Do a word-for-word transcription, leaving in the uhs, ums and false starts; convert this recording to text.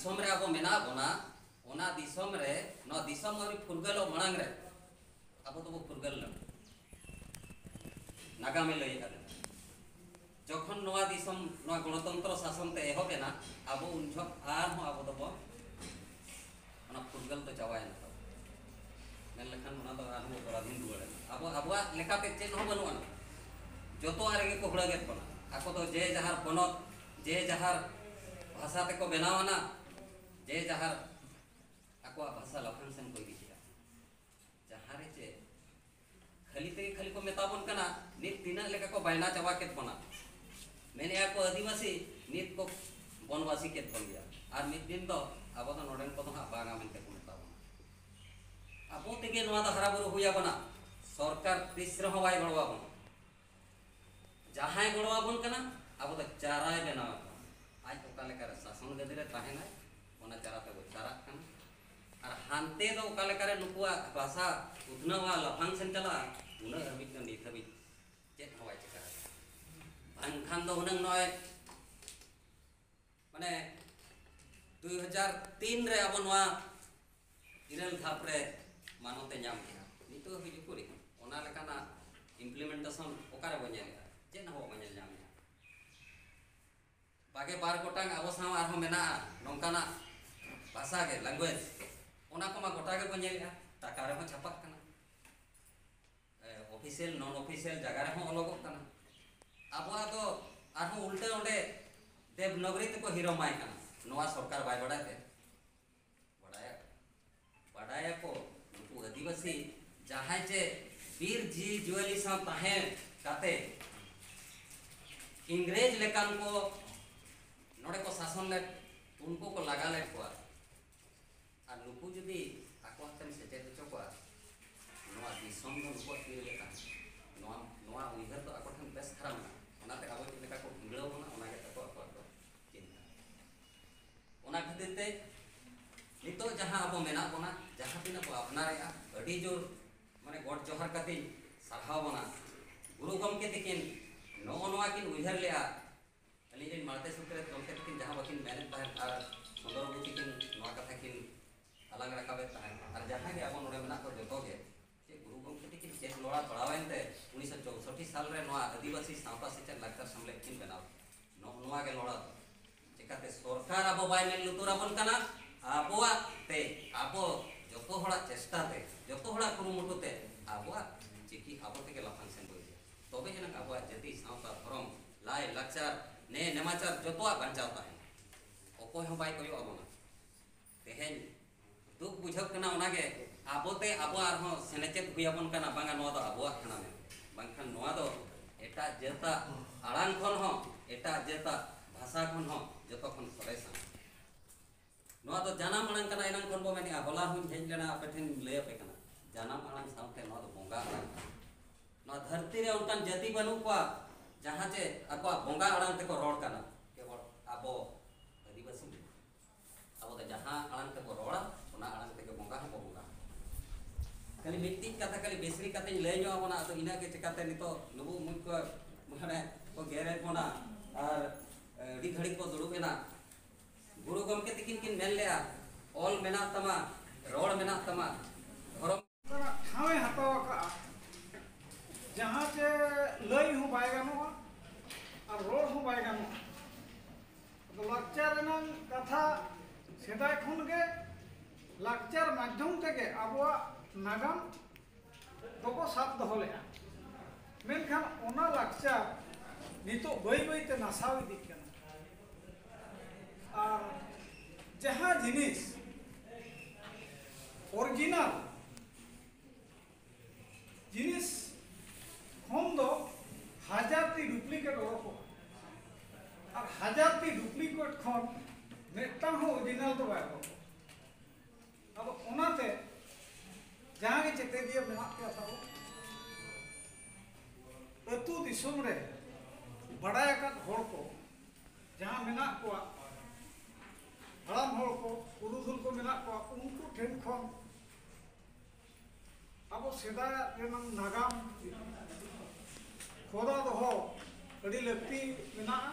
ᱫᱤᱥᱚᱢ ᱨᱮ ᱟᱵᱚ ᱢᱮᱱᱟᱜ ᱵᱚᱱᱟ, ᱚᱱᱟ ᱫᱤᱥᱚᱢ ᱨᱮ, ᱱᱚᱣᱟ ᱫᱤᱥᱚᱢ ᱟᱹᱣᱨᱤ ᱯᱷᱩᱨᱜᱟᱹᱞᱚᱜ ᱢᱟᱲᱟᱝ ᱨᱮ ᱟᱵᱚ ᱫᱚᱵᱚ ᱯᱷᱩᱨᱜᱟᱹᱞ ᱞᱮᱱᱟ᱾ ᱱᱟᱜᱟᱢᱮ ᱞᱟᱹᱭᱮᱫᱼᱟ᱾ ᱡᱚᱠᱷᱚᱱ ᱱᱚᱣᱟ ᱫᱤᱥᱚᱢ, ᱱᱚᱣᱟ ᱜᱚᱱᱚᱛᱚᱱᱛᱨᱚ ᱥᱟᱥᱚᱱ ᱛᱮ ᱮᱦᱚᱵ ᱮᱱᱟ, ᱟᱵᱚ ᱩᱱ ᱡᱚᱦᱚᱜ ᱟᱨᱦᱚᱸ ᱟᱵᱚ ᱫᱚᱵᱚ, ᱚᱱᱟ ᱯᱷᱩᱨᱜᱟᱹᱞ ᱫᱚ ᱪᱟᱵᱟᱭᱮᱱ ᱛᱟᱵᱚᱱᱟ᱾ ᱢᱮᱱ ᱞᱮᱠᱷᱟᱱ ᱚᱱᱟ ᱫᱚ ᱟᱨᱦᱚᱸ ᱯᱚᱨᱟᱫᱷᱤᱱ ᱨᱩᱣᱟᱹᱲ ᱮᱱᱟ᱾ ᱟᱵᱚ, ᱟᱵᱚᱣᱟᱜ ᱞᱮᱠᱟᱛᱮ ᱪᱮᱫ ᱦᱚᱸ ᱵᱟᱹᱱᱩᱜ ᱟᱱᱟ᱾ ᱡᱚᱛᱚᱣᱟᱜ ᱨᱮᱜᱮ ᱠᱚ ᱦᱩᱲᱟᱹᱜᱮᱫ ᱵᱚᱱᱟ᱾ ᱟᱠᱚ ᱫᱚ ᱡᱮ ᱡᱟᱦᱟᱨ ᱯᱚᱱᱚᱛ, ᱡᱮ ᱡᱟᱦᱟᱨ ᱵᱷᱟᱥᱟ ᱛᱮᱠᱚ ᱵᱮᱱᱟᱣ ᱟᱱᱟ, ᱡᱮ ᱡᱟᱦᱟᱨ ᱟᱠᱚᱣᱟᱜ ᱵᱷᱟᱥᱟ ᱞᱟᱯᱷᱟᱝ ᱥᱮᱱ ᱠᱚ ᱤᱫᱤ ᱠᱮᱫᱟ᱾ ᱡᱟᱦᱟᱸ ᱨᱮ ᱪᱮᱫ ᱠᱷᱟᱹᱞᱤ ᱛᱮᱜᱮ ᱠᱷᱟᱹᱞᱤ ᱠᱚ ᱢᱮᱛᱟ ᱵᱚᱱ ᱠᱟᱱᱟ, ᱱᱤᱛ ᱛᱤᱱᱟᱹᱜ ᱞᱮᱠᱟ ᱠᱚ ᱵᱟᱭᱱᱟ ᱪᱟᱵᱟ ᱠᱮᱫ ᱵᱚᱱᱟ᱾ ᱢᱮᱱᱮᱫᱼᱟ ᱠᱚ ᱟᱹᱫᱤᱵᱟᱹᱥᱤ, ᱱᱤᱛ ᱠᱚ ᱵᱚᱱᱵᱟᱥᱤ ᱠᱮᱫ ᱵᱚᱱ ᱜᱮᱭᱟ᱾ ᱟᱨ ᱢᱤᱫ ᱫᱤᱱ ᱫᱚ ᱟᱵᱚ ᱫᱚ ᱱᱚᱰᱮᱱ ᱠᱚᱫᱚ ᱦᱟᱸᱜ ᱵᱟᱝᱟ ᱢᱮᱱᱛᱮ ᱠᱚ ᱢᱮᱛᱟ ᱵᱚᱱᱟ᱾ ᱟᱵᱚ ᱛᱮᱜᱮ ᱱᱚᱣᱟ ᱫᱚ ᱦᱟᱨᱟ ᱵᱩᱨᱩ ᱦᱩᱭ ᱟᱵᱚᱱᱟ᱾ ᱥᱚᱨᱠᱟᱨ ᱛᱤᱥ ᱨᱮᱦᱚᱸ ᱵᱟᱭ ᱜᱚᱲᱚ ᱟᱵᱚᱱᱟ᱾ ᱡᱟᱦᱟᱸᱭ ᱜᱚᱲᱚ ᱟᱵᱚᱱ ᱠᱟᱱᱟ, ᱟᱵᱚ ᱫᱚ ᱪᱟᱨᱟᱭ ᱵᱮᱱᱟᱣ ᱟᱵᱚᱱᱟ᱾ ᱟᱡ ᱚᱠᱟ ᱞᱮᱠᱟᱨᱮ ᱥᱟᱥᱚᱱ ᱜᱟᱹᱫᱤ ᱨᱮ ᱛᱟᱦᱮᱱᱟᱭ, ᱚᱱᱟ ᱪᱟᱨᱟ ᱛᱮᱵᱚ ᱪᱟᱨᱟᱜ ᱠᱟᱱᱟ᱾ ᱟᱨ ᱦᱟᱱᱛᱮ ᱫᱚ ᱚᱠᱟ ᱞᱮᱠᱟᱨᱮ ᱱᱩᱠᱩᱣᱟᱜ ᱵᱷᱟᱥᱟ ᱩᱛᱱᱟᱹᱣᱟ, ᱞᱟᱯᱷᱟᱝ ᱥᱮᱱ ᱪᱟᱞᱟᱜᱼᱟ, ᱩᱱᱟᱹᱜ ᱦᱟᱹᱵᱤᱡ ᱫᱚ ᱱᱤᱛ ᱦᱟᱹᱵᱤᱡ ᱪᱮᱫ ᱦᱚᱸ ᱵᱟᱭ ᱪᱤᱠᱟ ᱟᱠᱟᱱᱟ᱾ ᱵᱟᱝᱠᱷᱟᱱ ᱫᱚ ᱦᱩᱱᱟᱹᱝ ᱱᱚᱜᱼᱚᱭ ᱢᱟᱱᱮ ᱫᱩᱭ ᱦᱟᱡᱟᱨ ᱛᱤᱱ ᱨᱮ ᱟᱵᱚ ᱱᱚᱣᱟ ᱤᱨᱟᱹᱞ ᱫᱷᱟᱯ ᱨᱮ ᱢᱟᱱᱚᱛ ᱮ ᱧᱟᱢ ᱠᱮᱫᱟ᱾ ᱱᱤᱛᱚᱜ ᱦᱟᱹᱵᱤᱡ ᱩᱠᱩᱨᱤ ᱚᱱᱟ ᱞᱮᱠᱟᱱᱟᱜ implementation ᱚᱠᱟᱨᱮ ᱵᱚ ᱧᱮᱞᱮᱫᱼᱟ? ᱪᱮᱫ ᱦᱚᱸ ᱵᱟᱵᱚ ᱧᱮᱞ ᱧᱟᱢᱮᱫᱼᱟ᱾ ᱵᱟᱜᱮ ᱵᱟᱨ ᱜᱚᱴᱟᱝ ᱟᱵᱚ ᱥᱟᱶ ᱟᱨᱦᱚᱸ ᱢᱮᱱᱟᱜᱼᱟ ᱱᱚᱝᱠᱟᱱᱟᱜ ᱵᱷᱟᱥᱟ ᱜᱮ, language, ᱚᱱᱟ ᱠᱚᱢᱟ ᱜᱚᱴᱟ ᱜᱮᱵᱚ ᱧᱮᱞᱮᱫᱼᱟ, ᱴᱟᱠᱟ ᱨᱮᱦᱚᱸ ᱪᱷᱟᱯᱟᱜ ᱠᱟᱱᱟ, ᱚᱯᱷᱤᱥᱤᱭᱟᱞ ᱱᱚᱱ ᱚᱯᱷᱤᱥᱤᱭᱟᱞ ᱡᱟᱭᱜᱟ ᱨᱮᱦᱚᱸ ᱚᱞᱚᱜᱚᱜ ᱠᱟᱱᱟ᱾ ᱟᱵᱚᱣᱟᱜ ᱫᱚ ᱟᱨᱦᱚᱸ ᱩᱞᱴᱟᱹ ᱚᱸᱰᱮ ᱫᱮᱵᱽᱱᱟᱜᱚᱨᱤ ᱛᱮᱠᱚ ᱦᱤᱨᱚᱢᱟᱭ ᱠᱟᱱᱟ, ᱱᱚᱣᱟ ᱥᱚᱨᱠᱟᱨ ᱵᱟᱭ ᱵᱟᱰᱟᱭ ᱛᱮ᱾ ᱵᱟᱰᱟᱭᱟ, ᱵᱟᱰᱟᱭᱟᱠᱚ ᱱᱩᱠᱩ ᱟᱹᱫᱤᱵᱟᱹᱥᱤ ᱡᱟᱦᱟᱸᱭ ᱪᱮ ᱵᱤᱨ ᱡᱤᱣᱤ ᱡᱤᱭᱟᱹᱞᱤ ᱥᱟᱶ ᱛᱟᱦᱮᱸ ᱠᱟᱛᱮ ᱤᱝᱨᱮᱡᱽ ᱞᱮᱠᱟᱱ ᱠᱚ ᱱᱚᱰᱮ ᱠᱚ ᱥᱟᱥᱚᱱ ᱞᱮᱫ, ᱩᱱᱠᱩ ᱠᱚ ᱞᱟᱜᱟ ᱞᱮᱫ ᱠᱚᱣᱟ᱾ ᱟᱨ ᱱᱩᱠᱩ ᱡᱩᱫᱤ ᱟᱠᱚ ᱟᱛᱮᱢ ᱥᱮᱪᱮᱫ ᱦᱚᱪᱚ ᱠᱚᱣᱟ, ᱱᱚᱣᱟ ᱫᱤᱥᱚᱢ ᱫᱚ ᱱᱩᱠᱩᱣᱟᱜ ᱛᱤ ᱨᱮᱜᱮ ᱛᱟᱦᱮᱱᱟ᱾ ᱱᱚᱣᱟ, ᱱᱚᱣᱟ ᱩᱭᱦᱟᱹᱨ ᱫᱚ ᱟᱠᱚ ᱴᱷᱮᱱ ᱵᱮᱥ ᱫᱷᱟᱨᱟ ᱢᱮᱱᱟᱜᱼᱟ᱾ ᱚᱱᱟᱛᱮ ᱟᱵᱚ ᱪᱮᱫ ᱞᱮᱠᱟ ᱠᱚ ᱵᱷᱤᱸᱫᱟᱹᱲ ᱵᱚᱱᱟ, ᱚᱱᱟ ᱜᱮ ᱛᱟᱠᱚ ᱟᱠᱚᱣᱟᱜ ᱫᱚ ᱪᱤᱱᱛᱟᱹ᱾ ᱚᱱᱟ ᱠᱷᱟᱹᱛᱤᱨ ᱛᱮ ᱱᱤᱛᱚᱜ ᱡᱟᱦᱟᱸ ᱟᱵᱚ ᱢᱮᱱᱟᱜ ᱵᱚᱱᱟ, ᱡᱟᱦᱟᱸ ᱛᱤᱱᱟᱹᱜ ᱵᱚ ᱟᱯᱱᱟᱨᱮᱜᱼᱟ, ᱟᱹᱰᱤ ᱡᱳᱨ ᱢᱟᱱᱮ ᱜᱚᱰ ᱡᱚᱦᱟᱨ ᱠᱟᱛᱮᱧ ᱥᱟᱨᱦᱟᱣ ᱵᱚᱱᱟ᱾ ᱜᱩᱨᱩ ᱜᱚᱢᱠᱮ ᱛᱟᱹᱠᱤᱱ ᱱᱚᱜᱼᱚ ᱱᱚᱣᱟ ᱠᱤᱱ ᱩᱭᱦᱟᱹᱨ ᱞᱮᱜᱼᱟ᱾ ᱟᱹᱞᱤᱧ ᱨᱮᱱ ᱢᱟᱲᱛᱮ ᱥᱩᱛᱨᱮᱛ ᱜᱚᱢᱠᱮ ᱛᱟᱹᱠᱤᱱ ᱡᱟᱦᱟᱸ ᱵᱟᱹᱠᱤᱱ ᱢᱮᱱᱮᱫ ᱛᱟᱦᱮᱸᱫ ᱟᱨ ᱥᱚᱢᱟᱡᱽ ᱜᱚᱨᱚᱵᱚᱛᱤ ᱠᱤᱱ ᱱᱚᱣᱟ ᱠᱟᱛᱷᱟ ᱠᱤᱱ ᱟᱞᱟᱝ ᱨᱟᱠᱟᱵᱮᱫ ᱛᱟᱦᱮᱸᱫ᱾ ᱟᱨ ᱡᱟᱦᱟᱸ ᱜᱮ ᱟᱵᱚ ᱱᱚᱰᱮ ᱢᱮᱱᱟᱜ ᱠᱚ ᱡᱚᱛᱚ ᱜᱮ, ᱪᱮᱫ ᱜᱩᱨᱩ ᱜᱚᱢᱠᱮ ᱛᱤᱠᱤᱱ ᱪᱮᱫ ᱞᱚᱲᱟ ᱯᱟᱲᱟᱣᱮᱱ ᱛᱮ ᱩᱱᱤᱥᱥᱚ ᱪᱳᱥᱚᱴᱴᱤ ᱥᱟᱞ ᱨᱮ ᱱᱚᱣᱟ ᱟᱹᱫᱤᱵᱟᱹᱥᱤ ᱥᱟᱶᱛᱟ ᱥᱮᱪᱮᱫ ᱞᱟᱠᱪᱟᱨ ᱥᱮᱢᱞᱮᱫ ᱠᱤᱱ ᱵᱮᱱᱟᱣ? ᱱᱚᱜᱼᱚ ᱱᱚᱣᱟ ᱜᱮ ᱞᱚᱲᱟ ᱫᱚ᱾ ᱪᱮᱠᱟᱛᱮ ᱥᱚᱨᱠᱟᱨ ᱟᱵᱚ ᱵᱟᱭ ᱢᱮᱫ ᱞᱩᱛᱩᱨ ᱟᱵᱚᱱ ᱠᱟᱱᱟ? ᱟᱵᱚᱣᱟᱜ ᱛᱮ, ᱟᱵᱚ ᱡᱚᱛᱚ ᱦᱚᱲᱟᱜ ᱪᱮᱥᱴᱟ ᱛᱮ, ᱡᱚᱛᱚ ᱦᱚᱲᱟᱜ ᱠᱩᱨᱩᱢᱩᱴᱩ ᱛᱮ ᱟᱵᱚᱣᱟᱜ ᱪᱤᱠᱤ ᱟᱵᱚ ᱛᱮᱜᱮ ᱞᱟᱯᱷᱟᱝ ᱥᱮᱱ ᱵᱚ ᱤᱫᱤᱭᱟ᱾ ᱛᱚᱵᱮ ᱮᱱᱟᱝ ᱟᱵᱚᱣᱟᱜ ᱡᱟᱹᱛᱤ, ᱥᱟᱶᱛᱟ, ᱫᱷᱚᱨᱚᱢ, ᱞᱟᱭ ᱞᱟᱠᱪᱟᱨ, ᱱᱮ ᱱᱮᱢᱟᱪᱟᱨ ᱡᱚᱛᱚᱣᱟᱜ ᱵᱟᱧᱪᱟᱣ ᱛᱟᱦᱮᱱᱟ᱾ ᱚᱠᱚᱭ ᱦᱚᱸ ᱵᱟᱭ ᱠᱚᱭᱚᱜ ᱟᱵᱚᱱᱟ᱾ ᱛᱮᱦᱮᱧ ᱫᱩᱠ ᱵᱩᱡᱷᱟᱹᱜ ᱠᱟᱱᱟ ᱚᱱᱟᱜᱮ, ᱟᱵᱚᱛᱮ ᱟᱵᱚ ᱟᱨᱦᱚᱸ ᱥᱮᱱᱮᱪᱮᱫ ᱦᱩᱭ ᱟᱵᱚᱱ ᱠᱟᱱᱟ, ᱵᱟᱝᱟ ᱱᱚᱣᱟ ᱫᱚ ᱟᱵᱚᱣᱟᱜ ᱠᱟᱱᱟ ᱢᱮᱱᱛᱮ᱾ ᱵᱟᱝᱠᱷᱟᱱ ᱱᱚᱣᱟ ᱫᱚ ᱮᱴᱟᱜ ᱡᱟᱹᱛᱟᱜ ᱟᱲᱟᱝ ᱠᱷᱚᱱ ᱦᱚᱸ, ᱮᱴᱟᱜ ᱡᱟᱹᱛᱟᱜ ᱵᱷᱟᱥᱟ ᱠᱷᱚᱱ ᱦᱚᱸ ᱡᱚᱛᱚ ᱠᱷᱚᱱ ᱥᱚᱨᱮᱥᱟ᱾ ᱱᱚᱣᱟ ᱫᱚ ᱡᱟᱱᱟᱢ ᱟᱲᱟᱝ ᱠᱟᱱᱟ, ᱮᱱᱟᱝ ᱠᱷᱚᱱ ᱵᱚ ᱢᱮᱱᱮᱜᱼᱟ, ᱦᱚᱞᱟ ᱦᱚᱸᱧ ᱦᱮᱡ ᱞᱮᱱᱟ ᱟᱯᱮ ᱴᱷᱮᱱ ᱞᱟᱹᱭ ᱟᱯᱮ ᱠᱟᱱᱟ, ᱡᱟᱱᱟᱢ ᱟᱲᱟᱝ ᱥᱟᱶᱛᱮ ᱱᱚᱣᱟ ᱫᱚ ᱵᱚᱸᱜᱟ ᱟᱲᱟᱝ ᱠᱟᱱᱟ᱾ ᱱᱚᱣᱟ ᱫᱷᱟᱹᱨᱛᱤ ᱨᱮ ᱚᱱᱠᱟᱱ ᱡᱟᱹᱛᱤ ᱵᱟᱹᱱᱩᱜ ᱠᱚᱣᱟ ᱡᱟᱦᱟᱸ ᱪᱮ ᱟᱠᱚᱣᱟᱜ ᱵᱚᱸᱜᱟ ᱟᱲᱟᱝ ᱛᱮᱠᱚ ᱨᱚᱲ ᱠᱟᱱᱟ, ᱠᱮᱵᱚᱞ ᱟᱵᱚ ᱟᱹᱫᱤᱵᱟᱹᱥᱤ᱾ ᱟᱵᱚ ᱫᱚ ᱡᱟᱦᱟᱸ ᱟᱲᱟᱝ ᱛᱮᱵᱚ ᱨᱚᱲᱟ, ᱚᱱᱟ ᱟᱲᱟᱝ ᱛᱮᱜᱮ ᱵᱚᱸᱜᱟ ᱦᱚᱸᱵᱚ ᱵᱚᱸᱜᱟ᱾ ᱠᱷᱟᱹᱞᱤ ᱢᱤᱫᱴᱤᱡ ᱠᱟᱛᱷᱟ ᱠᱷᱟᱹᱞᱤ ᱵᱮᱥᱨᱤ ᱠᱟᱛᱮᱧ ᱞᱟᱹᱭ ᱧᱚᱜ ᱟᱵᱚᱱᱟ, ᱟᱫᱚ ᱤᱱᱟᱹᱜ ᱜᱮ ᱪᱤᱠᱟᱛᱮ ᱱᱤᱛᱚᱜ ᱞᱩᱵᱩᱜ ᱢᱩᱡ ᱠᱚ ᱢᱟᱱᱮ ᱠᱚ ᱜᱮᱨᱮᱫ ᱵᱚᱱᱟ ᱟᱨ ᱟᱹᱰᱤ ᱜᱷᱟᱹᱲᱤᱡ ᱠᱚ ᱫᱩᱲᱩᱵ ᱮᱱᱟ᱾ ᱜᱩᱨᱩ ᱜᱚᱢᱠᱮ ᱛᱤᱠᱤᱱ ᱠᱤᱱ ᱢᱮᱱ ᱞᱮᱜᱼᱟ, ᱚᱞ ᱢᱮᱱᱟᱜ ᱛᱟᱢᱟ, ᱨᱚᱲ ᱢᱮᱱᱟᱜ ᱛᱟᱢᱟ, ᱫᱷᱚᱨᱚᱢ ᱚᱱᱠᱟᱱᱟᱜ ᱴᱷᱟᱶ ᱮ ᱦᱟᱛᱟᱣ ᱟᱠᱟᱫᱼᱟ, ᱡᱟᱦᱟᱸ ᱪᱮ ᱞᱟᱹᱭ ᱦᱚᱸ ᱵᱟᱭ ᱜᱟᱱᱚᱜᱼᱟ ᱟᱨ ᱨᱚᱲ ᱦᱚᱸ ᱵᱟᱭ ᱜᱟᱱᱚᱜᱼᱟ᱾ ᱟᱫᱚ ᱞᱟᱠᱪᱟᱨ ᱨᱮᱱᱟᱜ ᱠᱟᱛᱷᱟ, ᱥᱮᱫᱟᱭ ᱠᱷᱚᱱ ᱜᱮ ᱞᱟᱠᱪᱟᱨ ᱢᱟᱫᱽᱫᱷᱚᱢ ᱛᱮᱜᱮ ᱟᱵᱚᱣᱟᱜ ᱱᱟᱜᱟᱢ ᱫᱚᱠᱚ ᱥᱟᱵ ᱫᱚᱦᱚ ᱞᱮᱫᱼᱟ, ᱢᱮᱱᱠᱷᱟᱱ ᱚᱱᱟ ᱞᱟᱠᱪᱟᱨ ᱱᱤᱛᱚᱜ ᱵᱟᱹᱭ ᱵᱟᱹᱭ ᱛᱮ ᱱᱟᱥᱟᱣ ᱤᱫᱤᱜ ᱠᱟᱱᱟ᱾ ᱟᱨ ᱡᱟᱦᱟᱸ ᱡᱤᱱᱤᱥ original ᱡᱤᱱᱤᱥ ᱠᱷᱚᱱ ᱫᱚ ᱦᱟᱡᱟᱨ ᱴᱤ duplicate ᱚᱰᱚᱠᱚᱜᱼᱟ, ᱟᱨ ᱦᱟᱡᱟᱨ ᱴᱤ duplicate ᱠᱷᱚᱱ ᱢᱤᱫᱴᱟᱝ ᱦᱚᱸ original ᱫᱚ ᱵᱟᱭ ᱚᱰᱚᱠᱚᱜᱼᱟ᱾ ᱟᱫᱚ ᱚᱱᱟᱛᱮ ᱡᱟᱦᱟᱸ ᱜᱮ ᱪᱮᱛᱮᱫᱤᱭᱟᱹ ᱢᱮᱱᱟᱜ ᱯᱮᱭᱟ ᱛᱟᱵᱚ, ᱟᱹᱛᱩ ᱫᱤᱥᱚᱢ ᱨᱮ ᱵᱟᱲᱟᱭ ᱟᱠᱟᱫ ᱦᱚᱲ ᱠᱚ ᱡᱟᱦᱟᱸ ᱢᱮᱱᱟᱜ ᱠᱚᱣᱟ, ᱦᱟᱲᱟᱢ ᱦᱚᱲ ᱠᱚ, ᱯᱩᱨᱩᱫᱷᱩᱞ ᱠᱚ ᱢᱮᱱᱟᱜ ᱠᱚᱣᱟ, ᱩᱱᱠᱩ ᱴᱷᱮᱱ ᱠᱷᱚᱱ ᱟᱵᱚ ᱥᱮᱫᱟᱭᱟᱜ ᱨᱮᱱᱟᱜ ᱱᱟᱜᱟᱢ ᱠᱷᱚᱫᱟ ᱫᱚᱦᱚ ᱟᱹᱰᱤ ᱞᱟᱹᱠᱛᱤ ᱢᱮᱱᱟᱜᱼᱟ᱾